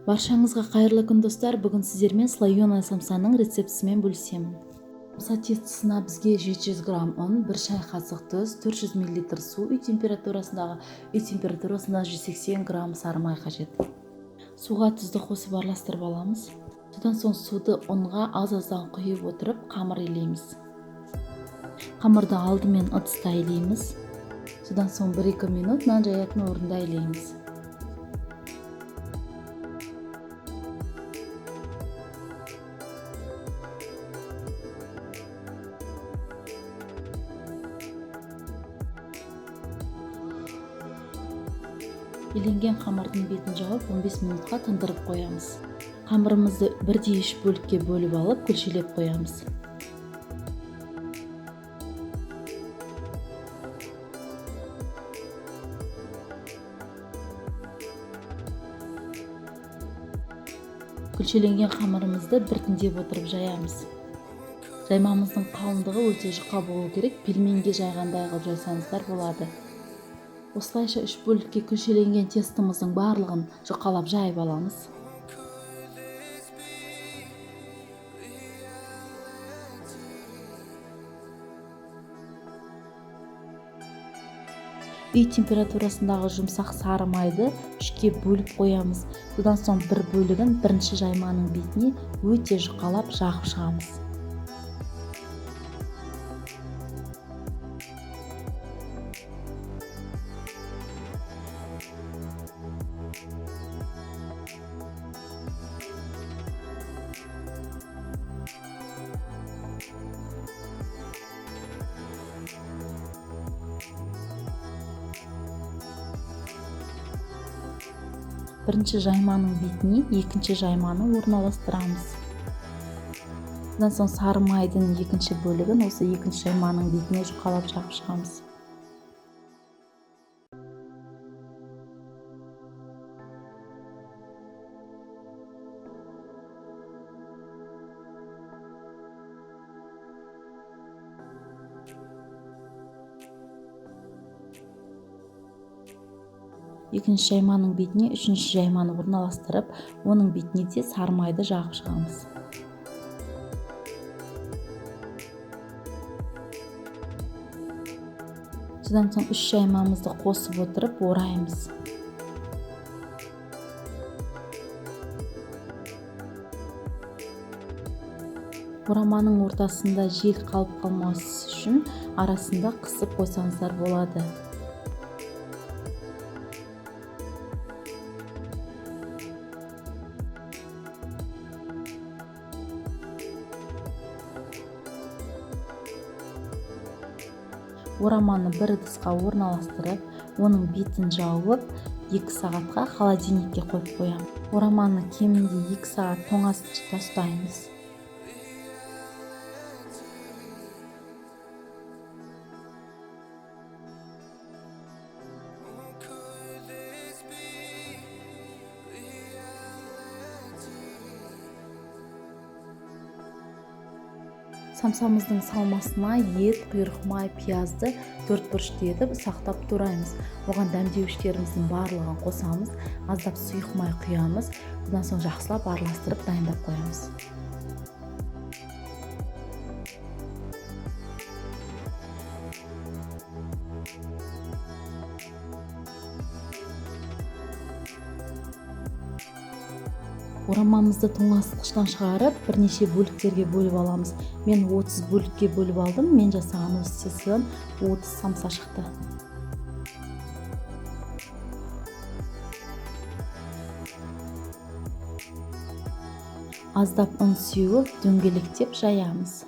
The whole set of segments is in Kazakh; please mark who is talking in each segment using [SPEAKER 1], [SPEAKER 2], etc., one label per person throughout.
[SPEAKER 1] Баршаңызға қайырлы күн, достар. Бүгін сіздермен слоеный самсаның рецептісімен бөлісемін. Самса тестосына бізге 700 грамм ұн, 1 шай қасық тұз, 400 мл су, үй температурасында 180 грамм сары май қажет. Суға тұзды қосып араластырып аламыз. Содан соң суды ұнға аз-аздан құйып отырып қамыр илейміз. Қамырды алдымен ыдыста илейміз. Содан соң 1-2 минут нан жаятын орында илейміз. Иленген қамырдың бетін жауып 15 минутқа тындырып қоямыз. Қамырымызды бірдей үш бөлікке бөліп алып күлшелеп қоямыз. Күлшеленген қамырымызды біртіндеп отырып жаямыз. Жаймамыздың қалыңдығы өте жұқа болу керек, пельменге жайғандай қылып жайсаңыздар болады. Осылайша үш бөлікке күлшеленген тестомыздың барлығын жұқалап жайып аламыз. Үй температурасындағы жұмсақ сары майды үшке бөліп қоямыз. Содан соң бір бөлігін бірінші жайманың бетіне өте жұқалап жағып шығамыз. Бірінші жайманың бетіне екінші жайманы орналастырамыз. Содан соң сары майдың екінші бөлігін осы екінші жайманың бетіне жұқалап жағып шығамыз. Екінші жайманың бетіне үшінші жайманы орналастырып, оның бетіне де сары майды жағып шығамыз. Содан соң үш жаймамызды қосып отырып ораймыз. Ораманың ортасында жел қалып қалмас үшін арасында қысып қойсаңыздар болады. Ораманы бір ыдысқа орналастырып, оның бетін жауып, 2 сағатқа холодильникке қойып қоямын. Ораманы кемінде 2 сағат тоңазытқышта ұстаймыз. Самсамыздың салмасына ет, құйрық май, пиязды төрт бұрышты етіп ұсақтап тураймыз. Оған дәмдеуіштеріміздің барлығын қосамыз, аздап сұйық май құямыз. Одан соң жақсылап араластырып дайындап қоямыз. Орамамызды тоңазытқыштан шығарып, бірнеше бөліктерге бөліп аламыз. Мен 30 бөлікке бөліп алдым. Мен жасаған осы тестодан 30 самса шықты. Аздап ұн сеуіп, дөңгелектеп жаямыз.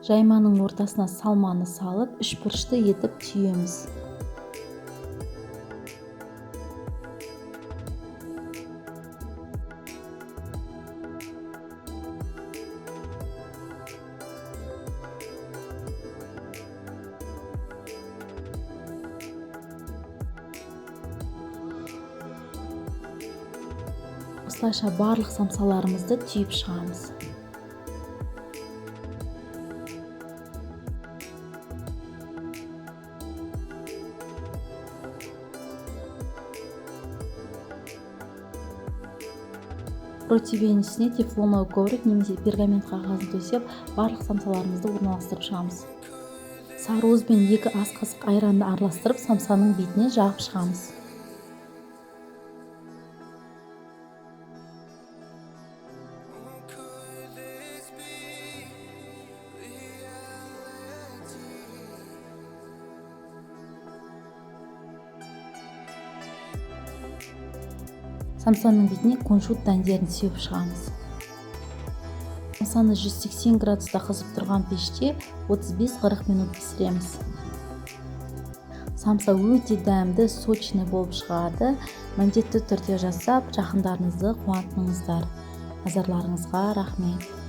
[SPEAKER 1] Жайманың ортасына салманы салып, үш бұрышты етіп түйеміз. Осылайша барлық самсаларымызды түйіп шығамыз. Противень үстіне тефлоновый коврик немесе пергамент қағазын төсеп, барлық самсаларымызды орналастырып шығамыз. Сарыуыз бен 2 ас қасық айранды араластырып, самсаның бетіне жағып шығамыз. Самсаның бетіне кунжут дәндерін сеуіп шығамыз. Самсаны 180 градуста қызып тұрған пеште 35-40 минут пісіреміз. Самса өте дәмді, сочный болып шығады. Міндетті түрде жасап, жақындарыңызды қуантыңыздар. Назарларыңызға рахмет.